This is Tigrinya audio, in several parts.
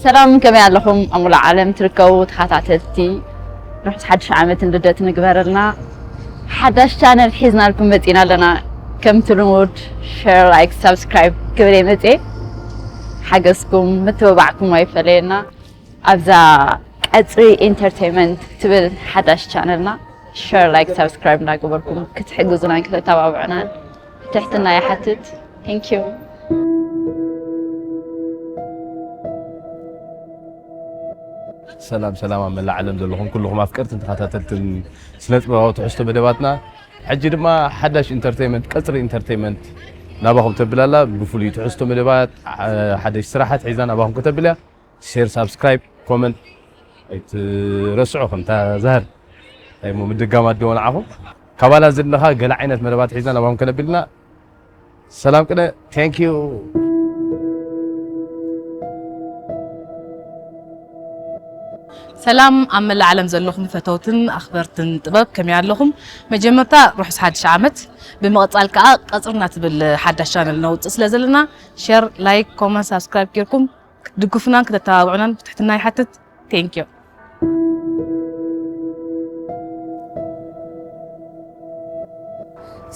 ሰላም፣ ከመይ ኣለኹም ኣብ ሙሉእ ዓለም ትርከቡ ተኸታተልቲ? ርሑስ ሓድሽ ዓመትን ልደትን ንግበረልና። ሓዳሽ ቻነል ሒዝናልኩም መፂና ኣለና። ከምቲ ልሙድ ሸር፣ ላይክ፣ ሳብስክራይብ ክብል እየ መፅየ። ሓገዝኩም ምትብባዕኩም ኣይፈለየና። ኣብዛ ቀፅሪ ኢንተርቴይመንት ትብል ሓዳሽ ቻነልና ሸር፣ ላይክ፣ ሳብስክራይብ እንዳገበርኩም ክትሕግዙናን ከተተባብዑናን ትሕትና ይሓትት። Thank you። ሰላም ሰላም ኣብ መላእ ዓለም ዘለኹም ኩልኹም ኣፍቀርትን ተኸታተልትን ስነ ጥበባዊ ትሕዝቶ መደባትና። ሕጂ ድማ ሓዳሽ ኢንተርቴይመንት፣ ቀፅሪ ኢንተርቴይመንት ናባኹም ተብል ኣላ። ብፍሉይ ትሕዝቶ መደባት፣ ሓደሽ ስራሓት ሒዛ ናባኹም ከተብል እያ። ሼር፣ ሳብስክራይብ፣ ኮመንት ኣይትረስዑ። ከምታ ዛህር እንታይ እሞ ምድጋም ኣደዎ ንዓኹም። ካባላ ዘለኻ ገለ ዓይነት መደባት ሒዝና ናባኹም ከነብል ኢና። ሰላም ቅነ። Thank you። ሰላም ኣብ መላእ ዓለም ዘለኹም ፈተውትን ኣኽበርትን ጥበብ፣ ከመይ ኣለኹም? መጀመርታ ርሑስ ሓድሽ ዓመት፣ ብምቕጻል ከኣ ቀጽርና ትብል ሓዳሽ ቻነል ነውጽእ ስለ ዘለና ሸር፣ ላይክ፣ ኮመንት፣ ሳብስክራይብ ጌርኩም ክትድግፉናን ከተተባብዑናን ብትሕትና ይሓትት። Thank you።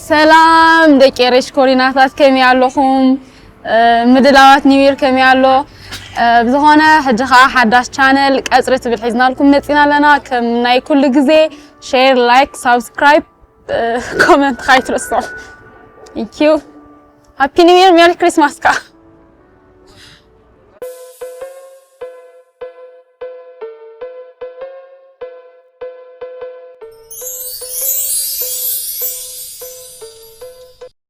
ሰላም ደቂ ኤሬሽ ኮሪናታት፣ ከመይ ኣለኹም? ምድላዋት ኒው ይር ከመይ ኣሎ? ብዝኾነ ሕጂ ከዓ ሓዳሽ ቻነል ቀፅሪ ትብል ሒዝናልኩም መፂና ኣለና። ከም ናይ ኩሉ ግዜ ሼር፣ ላይክ፣ ሳብስክራይብ፣ ኮመንት ካይትረስዑ። Thank you። ሃፒ ኒው ይር፣ ሜሪ ክሪስማስ ከዓ።